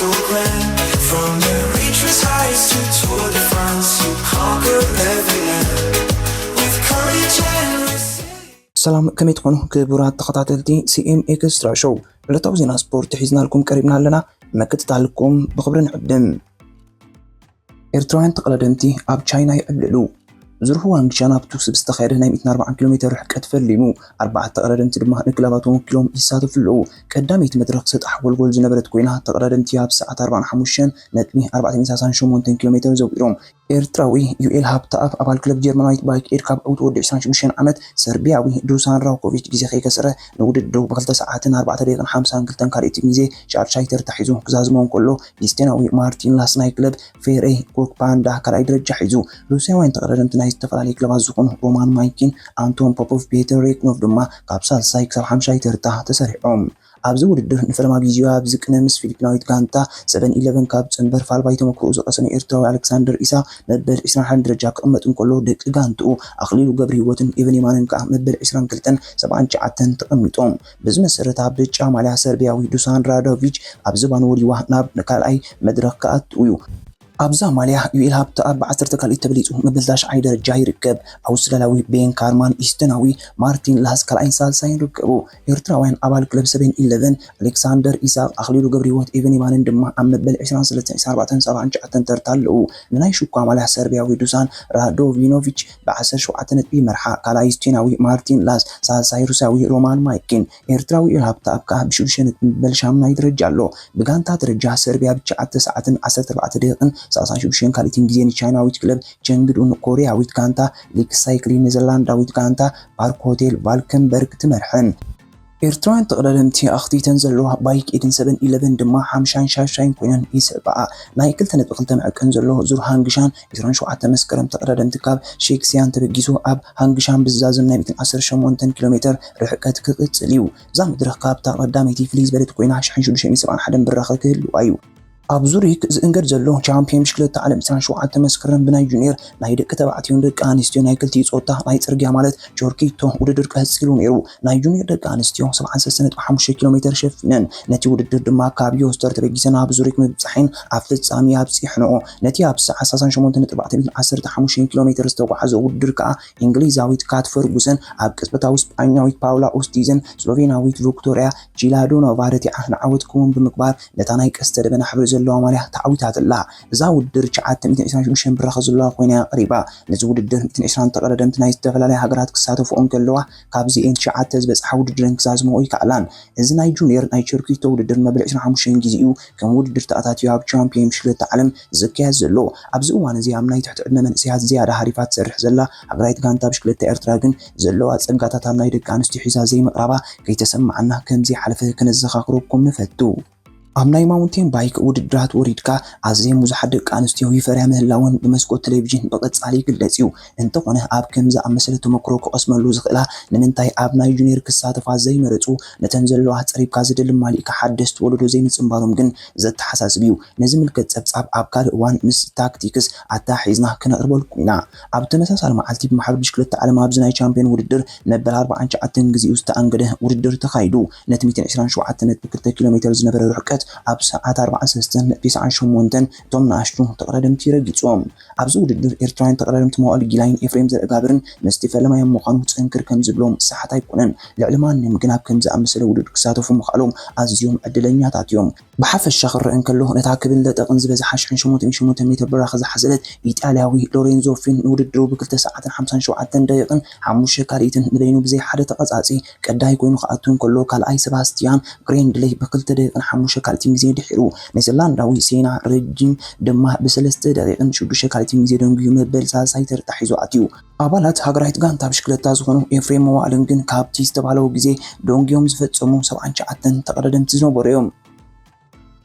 From the reaches highest to Tour de France, you conquer every land with courage and resilience. ሰላም፣ ከመይ ትኾኑ ክቡራት ተኸታተልቲ ሲ ኤም ኤክስትራ ሾው? ዕለታዊ ዜና ስፖርት ሒዝናልኩም ቀሪብና ኣለና። ምክትታልኩም ብኽብሪ ንዕድም። ኤርትራውያን ተቐዳደምቲ ኣብ ቻይና ይዕብልሉ። ዙርህ ዋንግሻን ኣብ ቱክስ ብዝተኻየደ ናይ ሚእትን ኣርባዓን ኪሎ ሜትር ርሕቀት ፈሊሙ። ኣርባዕተ ተቐዳደምቲ ድማ ንክለባቶም ወኪሎም ይሳተፉ ኣለዉ። ቀዳመይቲ መድረኽ ሰጣሕ ጎልጎል ዝነበረት ኮይና፣ ተቐዳደምቲ ኣብ ሰዓት ኣርባዓን ሓሙሽተን ነጥቢ ኣርባዕተ ሚእትን ሰላሳን ሸሞንተን ኪሎ ሜትር ዘዊሮም። ኤርትራዊ ዩኤል ሃብተኣብ ኣባል ክለብ ጀርመናዊት ባይክ ኤድ ካብ ዕውት ወዲ ዕስራን ሽዱሽተን ዓመት ሰርቢያዊ ዱሳን ራውኮቪች ግዜ ከይከስረ ንውድድሩ ብክልተ ሰዓትን ኣርባዕተ ደቂቕን ሓምሳን ክልተን ካልኢት ግዜ ሻርሻይ ተርታ ሒዙ ክዛዝሞ እንከሎ፣ ስቴናዊ ማርቲን ላስ ናይ ክለብ ፌሬ ኮክ ፓንዳ ካልኣይ ደረጃ ሒዙ። ሩስያውያን ተቐዳደምቲ ናይ ዝተፈላለዩ ክለባት ዝኾኑ ሮማን ማይኪን፣ ኣንቶን ፖፖቭ፣ ፔተር ሬክኖቭ ድማ ካብ ሳልሳይ ክሳብ ሓምሻይ ተርታ ተሰሪዖም። ኣብዚ ውድድር ንፈለማ ግዜኡ ኣብ ዝቅነ ምስ ፊሊፒናዊት ጋንታ ሰቨን ኢለቨን ካብ ጽንበር ፋልባይ ተመክሮኡ ዝቐሰመ ኤርትራዊ ኣሌክሳንደር ኢሳ መበል ዕስራን ሓደን ደረጃ ክቕመጥ እንከሎ፣ ደቂ ጋንትኡ ኣኽሊሉ ገብረሂወትን ኤቨን የማነን ከኣ መበል ዕስራን ክልተን ሰብዓን ትሽዓተን ተቐሚጦም። በዚ መሰረት ኣብ ብጫ ማልያ ሰርቢያዊ ዱሳን ራዶቪች ኣብ ዝባን ወዲዋ ናብ ካልኣይ መድረኽ ክኣቱ እዩ። ኣብዛ ማልያ ዩኤል ሃብተኣብ ዓሰርተ ካልኣይ ተበሊጹ መበል ታሽዓይ ደረጃ ይርከብ። ኣውስትራልያዊ ቤን ካርማን፣ ኢስተናዊ ማርቲን ላስ ካልኣይን ሳልሳይን ይርከቡ። ኤርትራውያን ኣባል ክለብ ሰቨን ኢለቨን ኣሌክሳንደር ኢሳቕ፣ ኣኽሊሉ ገብረሂወት፣ ኤቨን የማነን ድማ ኣብ መበል ዕስራን ሰለስተን፣ ዕስራን ኣርባዕተን፣ ሰብዓን ትሽዓተን ተርታ ኣለዉ። ንናይ ሽኳ ማልያ ሰርቢያዊ ዱሳን ራዶቪኖቪች ብዓሰርተ ሸውዓተ ነጥቢ ይመርሓ። ካልኣይ ስቴናዊ ማርቲን ላስ፣ ሳልሳይ ሩስያዊ ሮማን ማይኪን፣ ኤርትራዊ ዩኤል ሃብተኣብ ከኣ ብሽዱሽተ ነጥቢ መበል ሻምናይ ደረጃ ኣሎ። ብጋንታ ደረጃ ሰርቢያ ብትሽዓተ ሰዓትን ዓሰርተ ኣርባዕተ ደቂቕን ሰላሳን ሽዱሽተን ካልኢትን ግዜ ንቻይናዊት ክለብ ቸንግዱን ኮርያዊት ጋንታ ሊክሳይክሊ ኔዘርላንዳዊት ጋንታ ፓርክ ሆቴል ቫልከንበርግ ትመርሐን። ኤርትራውያን ተቐዳደምቲ ኣኽቲተን ዘለዋ ባይክ ኤድን ሰቨን ኢለቨን ድማ ሓምሻይን ሻሻይን ኮይነን ይስዕባኣ። ናይ ክልተ ነጥቢ ክልተ መዐቀን ዘሎ ዙር ሃንግሻን ዕስራን ሸውዓተ መስከረም ተቐዳደምቲ ካብ ሼክሲያን ተበጊሱ ኣብ ሃንግሻን ብዝዛዘም ናይ ሚእትን ዓሰርተ ሸሞንተን ኪሎ ሜትር ርሕቀት ክቕጽል እዩ። እዛ መድረኽ ካብታ ቀዳመይቲ ፍልይ ዝበለት ኮይና፣ ሽሕን ሽዱሽተ ሚእትን ሰብዓን ሓደን ብራኸ ክህልዋ እዩ። ኣብ ዙሪክ ዝእንገድ ዘሎ ቻምፒዮን ብሽክለታ ዓለም ዕስራን ሸውዓተ መስከረም ብናይ ጁኒየር ናይ ደቂ ተባዕትዮን ደቂ ኣንስትዮን ናይ ክልቲኡ ጾታ ናይ ጽርግያ ማለት ቾርኪቶ ውድድር ቀጺሉ ነይሩ። ናይ ጁኒየር ደቂ ኣንስትዮ ሰብዓን ሰለስተን ነጥቢ ሓሙሽተ ኪሎ ሜትር ሸፊነን። ነቲ ውድድር ድማ ካብ ዮስተር ተበጊሰን ኣብ ዙሪክ ምብጻሕን ኣብ ፍጻሜ ኣብጺሕንኦ። ነቲ ኣብ ሰዓት ሰላሳን ሸሞንተን ነጥቢ ኣርባዕተ ሚእትን ዓሰርተ ሓሙሽተ ኪሎ ሜትር ዝተጓዓዘ ውድድር ከኣ እንግሊዛዊት ካት ፈርጉሰን ኣብ ቅጽበታዊ ስጳኛዊት ፓውላ ኦስቲዘን ስሎቬናዊት ቪክቶሪያ ጂላዶኖቫ ረቲዓ ንዓወት ክውን ብምግባር ነታ ናይ ቀስተ ደበና ሕብሪ ዘለዋ ማልያ ተዓዊታትላ። እዛ ውድድር ትሽዓተ ሚእትን ዕስራን ሽዱሽተን ብራኸ ዘለዋ ኮይና እያ ቀሪባ። ነዚ ውድድር ሚእትን ዕስራን ተቐዳደምቲ ናይ ዝተፈላለያ ሃገራት ክሳተፉ እንከለዋ፣ ካብዚኤን ትሽዓተ ዝበጽሓ ውድድረን ክዛዝምኦ ኣይከኣላን። እዚ ናይ ጁኒየር ናይ ቸርኪቶ ውድድር መበል ዕስራን ሓሙሽተን ግዜ እዩ ከም ውድድር ተኣታትዩ ኣብ ቻምፒዮን ብሽክለታ ዓለም ዝካየድ ዘሎ። ኣብዚ እዋን እዚ ኣብ ናይ ትሕቲ ዕድመ መንእሰያት ዝያዳ ሃሪፋ ትሰርሕ ዘላ ሃገራዊት ጋንታ ብሽክለታ ኤርትራ ግን ዘለዋ ጸጋታት ኣብ ናይ ደቂ ኣንስትዮ ሒዛ ዘይምቕራባ ከይተሰምዓና ከም ዘይሓለፈ ከነዘኻኽረኩም ንፈቱ። ኣብ ናይ ማውንቴን ባይክ ውድድራት ወሪድካ ኣዝየን ብዙሓት ደቂ ኣንስትዮ ይፈርያ ምህላወን ብመስኮት ቴሌቪዥን ብቐጻሊ ይግለጽ እዩ። እንተኾነ ኣብ ከም ዝኣመሰለ ተመክሮ ክቐስመሉ ዝኽእላ ንምንታይ ኣብ ናይ ጁኒየር ክሳተፋ ዘይመረጹ፣ ነተን ዘለዋ ጸሪብካ ዝደሊ ማሊእካ ሓደስቲ ወለዶ ዘይምጽንባሮም ግን ዘተሓሳስብ እዩ። ነዚ ምልከት ጸብጻብ ኣብ ካልእ እዋን ምስ ታክቲክስ ኣተሓሒዝና ክነቕርበልኩም ኢና። ኣብ ተመሳሳሊ መዓልቲ ብማሕበር ብሽክለታ ዓለም ኣብዚ ናይ ቻምፒዮን ውድድር መበል ኣርባዓን ትሽዓተን ግዜኡ ዝተኣንገደ ውድድር ተኻይዱ። ነቲ ሚእትን ዕስራን ሸውዓተን ነጥቢ ክልተ ኪሎ ሜትር ዝነበረ ርሕቀት ኣብ ሰዓት ኣርባዓን ሰለስተን ነጥቢ ትስዓን ሸሞንተን እቶም ንኣሽቱ ተቐዳደምቲ ረጊጾም። ኣብዚ ውድድር ኤርትራውያን ተቐዳደምቲ መዋእል ጊላይን ኤፍሬም ዘርጋብርን ምስቲ ፈለማዮም ምዃኑ ጽንክር ከም ዝብሎም ሰሓት ኣይኮነን። ልዕሊ ማንም ግን ኣብ ከም ዝኣመሰለ ውድድር ክሳተፉ ምኽኣሎም ኣዝዮም ዕድለኛታት እዮም። ብሓፈሻ ክረአ እንከሎ፣ ነታ ክብን ለጠቕን ዝበዝሓ ሽሕን ሸሞንተ ሚእትን ሸሞንተ ሜትር ብራኸ ዝሓዘለት ኢጣልያዊ ሎሬንዞ ፊን ንውድድሩ ብክልተ ሰዓትን ሓምሳን ሸውዓተን ደቂቕን ሓሙሽተ ካልኢትን ንበይኑ ብዘይ ሓደ ተቐጻጺ ቀዳይ ኮይኑ ክኣቱ እንከሎ፣ ካልኣይ ሰባስቲያን ግሬንድሌይ ብክልተ ደቂቕን ሓሙሽተ ካልኢትን ግዜ ድሒሩ፣ ኔዘርላንዳዊ ሴና ረጂም ድማ ብሰለስተ ደቂቕን ሽዱሽተ ካልኢትን ግዜ ደንጉዩ መበል ሳልሳይ ተርታ ሒዙ ኣትዩ። ኣባላት ሃገራዊት ጋንታ ብሽክለታ ዝኾኑ ኤፍሬም መዋእልን ግን ካብቲ ዝተባህለዎ ግዜ ደንጉዮም ዝፈጸሙ ሰብዓን ትሽዓተን ተቐዳደምቲ ዝነበሩ እዮም።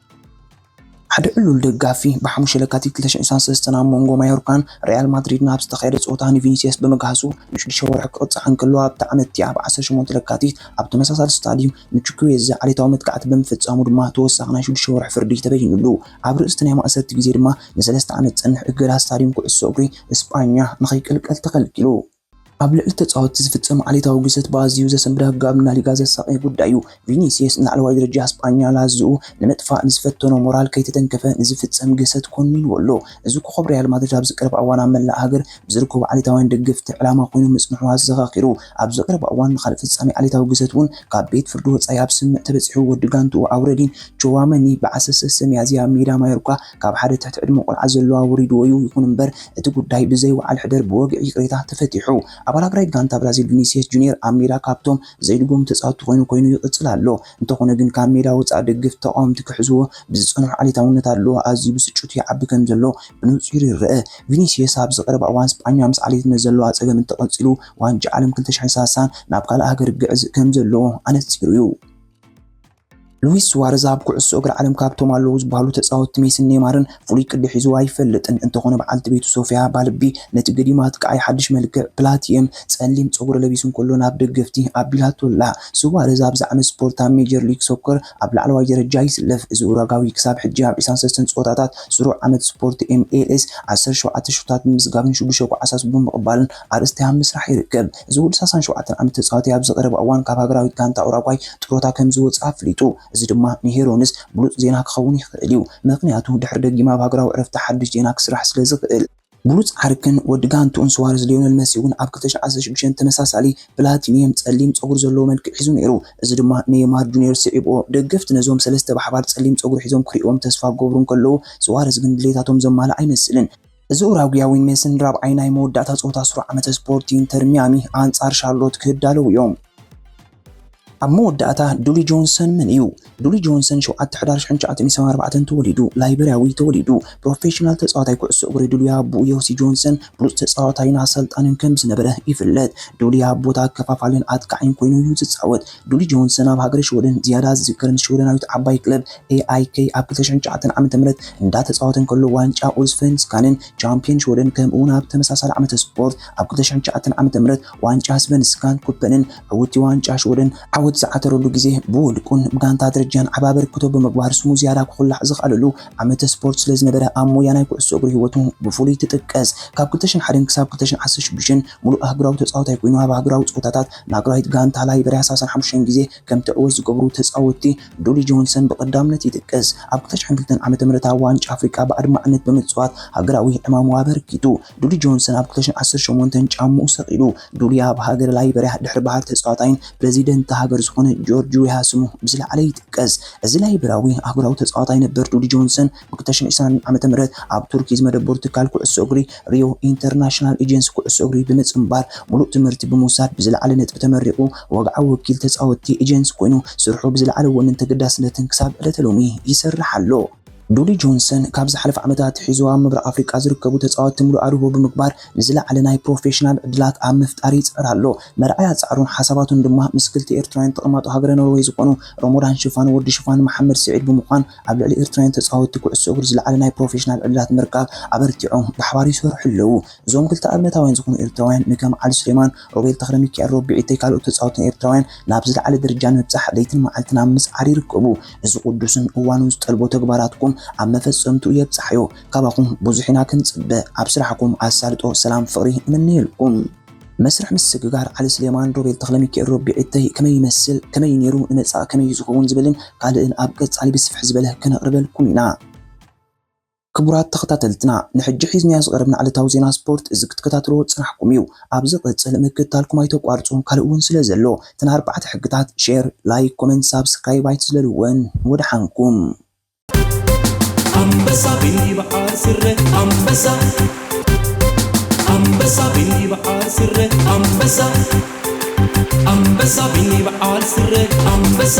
ሓደ ዕሉል ደጋፊ ብሓሙሽተ ለካቲት ክልተ ሽሕን ዕስራን ሰለስተን ኣብ መንጎ ማዮርካን ሪያል ማድሪድን ኣብ ዝተኻየደ ጸወታ ንቪኒስየስ ብምግሃሱ ንሽዱሽተ ወርሒ ክቕጻዕ እንከሎ፣ ኣብታ ዓመት እቲኣ ብ ዓሰርተ ሸሞንተ ለካቲት ኣብ ተመሳሳሊ ስታድዩም ንቹኩዌዛ ዓሌታዊ መጥቃዕቲ ብምፍጻሙ ድማ ተወሳኺ ናይ ሽዱሽተ ወርሒ ፍርዲ ተበይኑሉ። ኣብ ርእሲ ናይ ማእሰርቲ ግዜ ድማ ንሰለስተ ዓመት ዝጸንሕ እገዳ ስታድዩም ኩዕሶ እግሪ እስጳኛ ንኸይቅልቀል ተኸልኪሉ። ኣብ ልዕሊ ተጻወትቲ ዝፍጸም ዓሌታዊ ግህሰት ብኣዝዩ ዘሰንብድ ኣገባብ ንላሊጋ ዘሳቐየ ጉዳይ እዩ። ቪኒሲየስ ንላዕለዋይ ደረጃ ስጳኛ ላዚኡ ንምጥፋእ ንዝፈተኖ ሞራል ከይተተንከፈ ንዝፍጸም ግህሰት ኮኒንዎ ኣሎ። እዚ ኮኾብ ሪያል ማድሪድ ኣብዚ ቀረባ እዋን ኣብ መላእ ሃገር ብዝርከቡ ዓሌታውያን ደገፍቲ ዕላማ ኮይኑ ምጽንሑ ኣዘኻኺሩ። ኣብዚ ቀረባ እዋን ንኻልእ ፍጻሜ ዓሌታዊ ግህሰት እውን ካብ ቤት ፍርዲ ወጻኢ ኣብ ስምምዕ ተበጺሑ። ወዲ ጋንትኡ ኣውረሊን ቹዋመኒ ብዓሰርተ ሰለስተ ሚያዝያ ኣብ ሜዳ ማዮርካ ካብ ሓደ ትሕቲ ዕድመ ቆልዓ ዘለዋ ወሪድዎ እዩ። ይኹን እምበር እቲ ጉዳይ ብዘይ ወዓል ሕደር ብወግዒ ይቕሬታ ተፈቲሑ። ኣባል ሃገራዊት ጋንታ ብራዚል ቪኒሲየስ ጁኒየር ኣብ ሜዳ ካብቶም ዘይድገሙ ተጻወትቲ ኮይኑ ኮይኑ ይቕጽል ኣሎ። እንተኾነ ግን ካብ ሜዳ ወጻኢ ደገፍቲ ተቓወምቲ ክሕዝዎ ብዝጸንሑ ዓሌታውነት ኣለዎ። ኣዝዩ ብስጭቱ ይዓቢ ከም ዘሎ ብንጹር ይረአ። ቪኒሲየስ ኣብዚ ቀረባ እዋን ስጳኛ ምስ ዓሌትነት ዘለዋ ጸገም እንተቐጺሉ ዋንጫ ዓለም ክልተ ሽሕን ሰላሳን ናብ ካልእ ሃገር ክግዕዝ ከም ዘለዎ ኣነጺሩ እዩ። ሉዊስ ሱዋረዝ ኣብ ኩዕሶ እግሪ ዓለም ካብቶም ኣለዉ ዝበሃሉ ተጻወትቲ ሜስን ኔይማርን ፍሉይ ቅዲ ሒዙ ኣይፈልጥን። እንተኾነ በዓልቲ ቤቱ ሶፊያ ባልቢ ነቲ ገዲማ ኣጥቃዓይ ሓድሽ መልክዕ ፕላቲየም ጸሊም ጸጉሪ ለቢሱ እንከሎ ናብ ደገፍቲ ኣቢላቶ ኣላ። ሱዋረዝ ኣብዚ ዓመት ስፖርት ኣብ ሜጀር ሊግ ሶከር ኣብ ላዕለዋይ ደረጃ ይስለፍ። እዚ ኡራጋዊ ክሳብ ሕጂ ኣብ ዕስራን ሰለስተን ጸወታታት ስሩዕ ዓመት ስፖርት ኤም ኤል ኤስ ዓሰርተ ሸውዓተ ሹታት ብምስጋብን ሽዱሽተ ኳዓሳት ብምቕባልን ኣርእስቲ ኣብ ምስራሕ ይርከብ። እዚ ወዲ ሰላሳን ሸውዓተን ዓመት ተጻዋታይ ኣብዚ ቀረባ እዋን ካብ ሃገራዊት ጋንታ ኡራጓይ ጥሮታ ከም ዝወጽእ ኣፍሊጡ። እዚ ድማ ንሄሮንስ ብሉጽ ዜና ክኸውን ይኽእል እዩ፣ ምኽንያቱ ድሕሪ ደጊም ኣብ ሃገራዊ ዕረፍቲ ሓድሽ ዜና ክስራሕ ስለ ዝኽእል። ብሉጽ ዓርክን ወዲ ጋንትኡን ሱዋረዝ ሊዮነል መሲ እውን ኣብ ክልተ ሽሕን ዓሰርተ ሽዱሽተን ተመሳሳሊ ፕላቲኒየም ጸሊም ጸጉሪ ዘለዎ መልክዕ ሒዙ ነይሩ። እዚ ድማ ኔይማር ጁኒየር ስዒብኦ። ደገፍቲ ነዞም ሰለስተ ብሓባር ጸሊም ጸጉሪ ሒዞም ክርእይዎም ተስፋ ክገብሩ እንከለዉ፣ ሱዋረዝ ግን ድሌታቶም ዘማልእ ኣይመስልን። እዚ ኡራጉያዊን ሜስን ራብዓይ ናይ መወዳእታ ጸወታ ስሩዕ ዓመተ ስፖርት ኢንተር ሚያሚ ኣንጻር ሻርሎት ክዳለዉ እዮም። ኣብ መወዳእታ ዱሊ ጆንሰን መን እዩ? ዱሊ ጆንሰን ሸውዓተ ሕዳር ሽሕን ትሽዓተ ሚእትን ሰብዓን ኣርባዕተን ተወሊዱ። ላይበርያዊ ተወሊዱ። ፕሮፌሽናል ተጻዋታይ ኩዕሶ እግሪ ዱሊ ኣቦኡ ዮሲ ጆንሰን ብሉጽ ተጻዋታይን ኣሰልጣንን ከም ዝነበረ ይፍለጥ። ዱሊ ኣቦታ ኣከፋፋልን ኣጥቃዒን ኮይኑ እዩ ዝጻወት። ዱሊ ጆንሰን ኣብ ሃገረ ሽወደን ዝያዳ ዝዝከር ምስ ሽወደናዊት ዓባይ ክለብ ኤ ኣይ ኬ ኣብ ክልተ ሽሕን ትሽዓተን ዓመተ ምህረት እንዳተጻወተ እንከሎ ዋንጫ ኡልስቨንስካንን ቻምፒዮን ሽወደን ከምኡ እውን ኣብ ተመሳሳሊ ዓመተ ስፖርት ኣብ ክልተ ሽሕን ትሽዓተን ዓመተ ምህረት ዋንጫ ስቨንስካን ኩፐንን ዕውቲ ዋንጫ ሽወደን ዓወት ዝዓተረሉ ግዜ ብውልቁን ብጋንታ ደረጃን ዓቢ ኣበርክቶ ብምግባር ስሙ ዝያዳ ክኹላዕ ዝኸኣለሉ ዓመተ ስፖርት ስለ ዝነበረ ኣብ ሞያ ናይ ኩዕሶ እግሪ ህይወቱ ብፍሉይ ትጥቀስ። ካብ ክልተ ሽሕን ሓደን ክሳብ ክልተ ሽሕን ዓሰርተ ሽዱሽተን ምሉእ ኣህጉራዊ ተጻዋታይ ኮይኑ ኣብ ኣህጉራዊ ጸወታታት ንኣህጉራዊት ጋንታ ላይበርያ ሰላሳን ሓሙሽተን ግዜ ከም ትዕወት ዝገብሩ ተጻወትቲ ዱሊ ጆንሰን ብቐዳምነት ይጥቀስ። ኣብ ክልተ ሽሕን ክልተን ዓመተ ምህረት ኣብ ዋንጫ ኣፍሪቃ ብኣድማዕነት ብምጽዋት ሃገራዊ ዕማሙ ኣበርኪቱ። ዱሊ ጆንሰን ኣብ ክልተ ሽሕን ዓሰርተ ሸሞንተን ጫምኡ ሰቒሉ። ዱሊ ኣብ ሃገር ላይበርያ ድሕሪ በሃር ተጻዋታይን ፕረዚደንት ሃገር ዝኾነ ጆርጅ ዌሃ ስሙ ብዝለዓለ ይጥቀስ። እዚ ላይበርያዊ ኣህጉራዊ ተጻዋታይ ነበር ዱሊ ጆንሰን ብ ክልተ ሽሕን ዕስራን ዓመተ ምህረት ኣብ ቱርኪ ዝመደበሩ ትካል ኩዕሶ እግሪ ሪዮ ኢንተርናሽናል ኤጀንሲ ኩዕሶ እግሪ ብምጽንባር ምሉእ ትምህርቲ ብምውሳድ ብዝለዓለ ነጥቢ ተመሪቑ ወግዓዊ ወኪል ተጻወትቲ ኤጀንሲ ኮይኑ ስርሑ ብዝለዓለ ወንን ተገዳስነትን ክሳብ ዕለተ ሎሚ ይሰርሕ ኣሎ። ዱሊ ጆንሰን ካብ ዝሓለፈ ዓመታት ኣትሒዙ ኣብ ምብራቕ ኣፍሪቃ ዝርከቡ ተጻወትቲ ምሉእ ኣድህቦ ብምግባር ንዝለዓለ ናይ ፕሮፌሽናል ዕድላት ኣብ ምፍጣር ይጽዕር ኣሎ። መርኣያ ጻዕሩን ሓሳባቱን ድማ ምስ ክልተ ኤርትራውያን ተቐማጦ ሃገረ ኖርወይ ዝኾኑ ሮሞዳን ሽፋን ወዲ ሽፋን መሓመድ ስዒድ ብምዃን ኣብ ልዕሊ ኤርትራውያን ተጻወትቲ ኩዕሶ እግሪ ዝለዓለ ናይ ፕሮፌሽናል ዕድላት ምርካብ ኣበርቲዖም ብሓባር ይሰርሑ ኣለዉ። እዞም ክልተ ኣብነታውያን ዝኾኑ ኤርትራውያን ንከም ዓሊ ሱሌማን፣ ሮቤል ተኽለሚካኤል፣ ሮቢ ዒተይ ካልኦት ተጻወትን ኤርትራውያን ናብ ዝለዓለ ደረጃ ንምብጻሕ ለይትን መዓልትን ኣብ ምጽዓር ይርከቡ። እዚ ቅዱስን እዋኑን ዝጠልቦ ተግባራትኩም ኣብ መፈጸምትኡ የብጻሕዮ። ካባኹም ብዙሕ ኢና ክንጽበ። ኣብ ስራሕኩም ኣሳልጦ፣ ሰላም፣ ፍቕሪ እምነየልኩም። መስርሕ ምስግጋር ዓሊ ስሌማን፣ ሮቤል ተኽለሚካኤል፣ ሮቢ ዒተይ ከመይ ይመስል፣ ከመይ ነይሩ፣ ንመጻኢ ከመይ ዝኸውን ዝብልን ካልእን ኣብ ቀጻሊ ብስፍሕ ዝበለ ከነቕርበልኩም ኢና። ክቡራት ተኸታተልትና፣ ንሕጂ ሒዝናዮ ዝቐረብና ዕለታዊ ዜና ስፖርት እዚ ክትከታተልዎ ዝጸናሕኩም እዩ። ኣብ ዝቕጽል ምክትታልኩም ኣይተቋርጹ፣ ካልእ እውን ስለ ዘሎ፣ እተን ኣርባዕተ ሕግታት ሼር፣ ላይክ፣ ኮመንት፣ ሳብስክራይብ ኣይትዝለልወን። ወደሓንኩም። ኣንበሳ ቢኒ በዓል ስረ ኣንበሳ፣ ኣንበሳ ቢኒ በዓል ስረ ኣንበሳ፣ ኣንበሳ ቢኒ በዓል ስረ ኣንበሳ።